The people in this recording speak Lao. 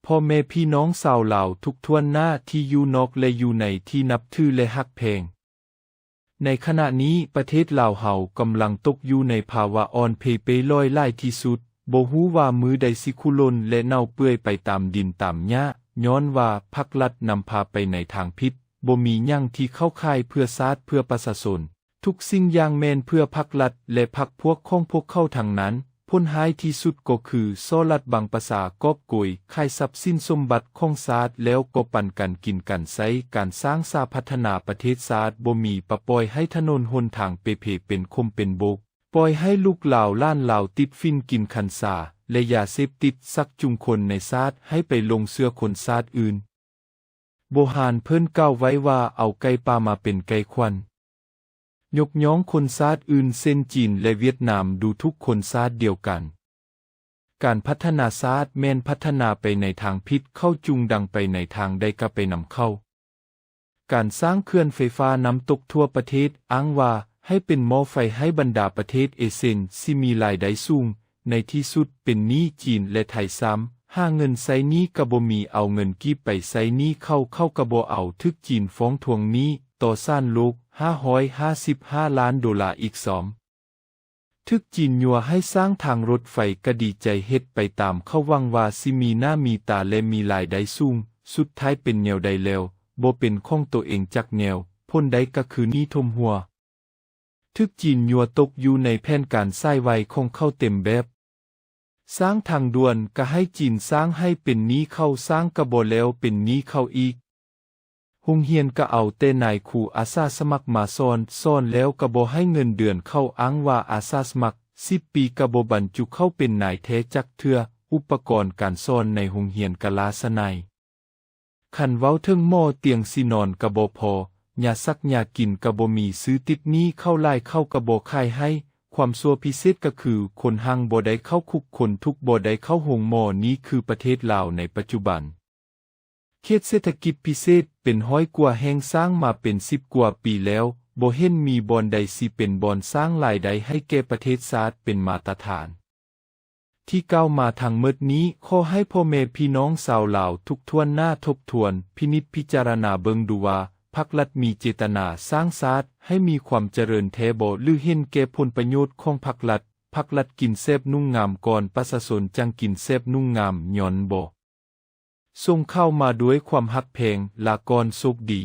ພໍ່ແມ່ພີ່ນ້ອງຊາວລາວທຸກຖ້ວນໜ້າທີ່ຢູ່ນອກ ແລະ ຢູ່ໃນ ທີ່ນັບຖື ແລະ ຮັກແພງ. ໃນຂະນະນີ້ ປະເທດລາວເຮົາກຳລັງຕົກຢູ່ໃນພາວະອ່ອນເພເປ້ຫຼອຍຫຼາຍທີ່ສຸດ, ບໍ່ຮູ້ວ່າມື້ໃດຊິຂຸຫຼົ່ນ ແລະ ເນົ່າເປື່ອຍໄປຕາມດິນຕາມຫຍ້າ, ຍ້ອນວ່າພັກລັດນຳພາໄປໃນທາງຜິດ, ບໍ່ມີຫຍັງທີ່ເຂົ້າຂ່າຍເພື່ອຊາດເພື່ອປະຊາຊົນ. ທຸກສິ່ງຢ່າງແມ່ນເພື່ອພັກລັດ ແລະ ພັກພວກຂອງພວກເຂົາທັງນັ້ນ. ຜົນຮ້າຍທີ່ສຸດກໍຄື ສໍ້ລັດບັງປະຊາ ກອບໂກຍ ຂາຍຊັບສິນສົມບັດຂອງຊາດ ແລ້ວກໍປັນກັນກິນກັນໃຊ້. ການສ້າງສາພັດທະນາປະເທດຊາດ ບໍ່ມີປະປ່ອຍໃຫ້ຖະໜົນຫົນທາງເປ່ເພເປັນຂົມເປັນບົກ, ປ່ອຍໃຫ້ລູກຫຼາວຫຼານລາວຕິດຝິ່ນກິນຄັນຊາ ແລະ ຢາເສບຕິດ, ຊັກຈູງຄົນໃນຊາດໃຫ້ໄປຫຼົງເຊື່ອຄົນຊາດອື່ນ. ໂບຮານເພິ່ນກ່າວໄວ້ວ່າ ເອົາໄກ່ປ່າມາເປັນໄກ່ຂວັນ. ຍົກຍ້ອງຄົນຊາດອື່ນເຊັ່ນຈີນ ແລະ ຫວຽດນາມ ດູຖູກຄົນຊາດດຽວກັນ. ການພັດທະນາຊາດແມ່ນພັດທະນາໄປໃນທາງຜິດ, ເຂົາຈູງດັງໄປໃນທາງໃດກໍໄປນຳເຂົາ. ການສ້າງເຂື່ອນໄຟຟ້ານ້ຳຕົກທົ່ວປະເທດ, ອ້າງວ່າໃຫ້ເປັນໝໍ້ໄຟໃຫ້ບັນດາປະເທດເອເຊຍນ ຊິມີລາຍໄດ້ສູງ, ໃນທີ່ສຸດເປັນໜີ້ຈີນ ແລະ ໄທຊ້ຳ. ຫາເງິນໃຊ້ໜີ້ກໍບໍ່ມີ, ເອົາເງິນກີບໄປໃຊ້ໜີ້ເຂົາ, ເຂົາກໍບໍ່ເອົາ, ຖືກຈີນຟ້ອງທວງໜີ້ຕໍ່ສານໂລກ ຫ້າຮ້ອຍຫ້າສິບຫ້າລ້ານໂດລາອີກຊ້ອມ. ຖືກຈີນຍົວໃຫ້ສ້າງທາງລົດໄຟກໍດີໃຈເຮັດໄປຕາມເຂົາ, ຫວັງວ່າຊິມີໜ້າມີຕາ ແລະ ມີລາຍໄດ້ສູງ, ສຸດທ້າຍເປັນແນວໃດແລ້ວ? ບໍ່ເປັນຂອງໂຕເອງຈັກແນວ, ຜົນໄດ້ກໍຄືໜີ້ຖົມຫົວ. ຖືກຈີນຍົວຕົກຢູ່ໃນແຜນການສາຍໄວຂອງເຂົາເຕັມແບບ. ສ້າງທາງດ່ວນກໍໃຫ້ຈີນສ້າງໃຫ້, ເປັນໜີ້ເຂົາ, ສ້າງກໍບໍ່ແລ້ວ, ເປັນໜີ້ເຂົາອີກ. ໂຮງຮຽນກໍເອົາແຕ່ນາຍຄູອາສາສະໝັກມາສອນ, ສອນແລ້ວກໍບໍ່ໃຫ້ເງິນເດືອນເຂົາ, ອ້າງວ່າອາສາສະໝັກ ສິບປີກໍບໍ່ບັນຈຸເຂົ້າເປັນນາຍແທ້ຈັກເທື່ອ. ອຸປະກອນການສອນໃນໂຮງຮຽນກໍລ້າຊະນາຍ. ຄັນເວົ້າເຖິງໝໍຕຽງຊິນອນກໍບໍ່ພໍ, ຢາສັກຢາກິນກໍບໍ່ມີ, ຊື້ຕິດໜີ້ເຂົາຫຼາຍເຂົາກໍບໍ່ຂາຍໃຫ້. ຄວາມຊົ່ວພິເສດກໍຄື ຄົນຮັ່ງບໍ່ໄດ້ເຂົ້າຄຸກ, ຄົນທຸກບໍ່ໄດ້ເຂົ້າໂຮງໝໍ. ນີ້ຄືປະເທດລາວໃນປັດຈຸບັນ. ເຂດເສດຖະກິດພິເສດເປັນຮ້ອຍກວ່າແຫ່ງ, ສ້າງມາເປັນສິບກວ່າປີແລ້ວ, ບໍ່ເຫັນມີບ່ອນໃດຊິເປັນບ່ອນສ້າງລາຍໄດ້ໃຫ້ແກ່ປະເທດຊາດເປັນມາດຕະຖານ. ທີ່ກ່າວມາທັງໝົດນີ້, ຂໍໃຫ້ພໍ່ແມ່ພີ່ນ້ອງຊາວລາວທຸກຖ້ວນໜ້າທົບທວນ, ພິນິດພິຈາລະນາເບິ່ງດູວ່າ ພັກລັດມີເຈດຕະນາສ້າງຊາດໃຫ້ມີຄວາມຈະເລີນແທ້ບໍ່ ຫຼື ເຫັນແກ່ຜົນປະໂຫຍດຂອງພັກລັດ? ພັກລັດກິນແຊບນຸ່ງງາມກ່ອນ, ປະຊາຊົນຈັ່ງກິນແຊບນຸ່ງງາມຍ້ອນບໍ່? ສົ່ງຂ່າວມາດ້ວຍຄວາມຮັກແພງ. ລາກ່ອນ, ໂຊກດີ.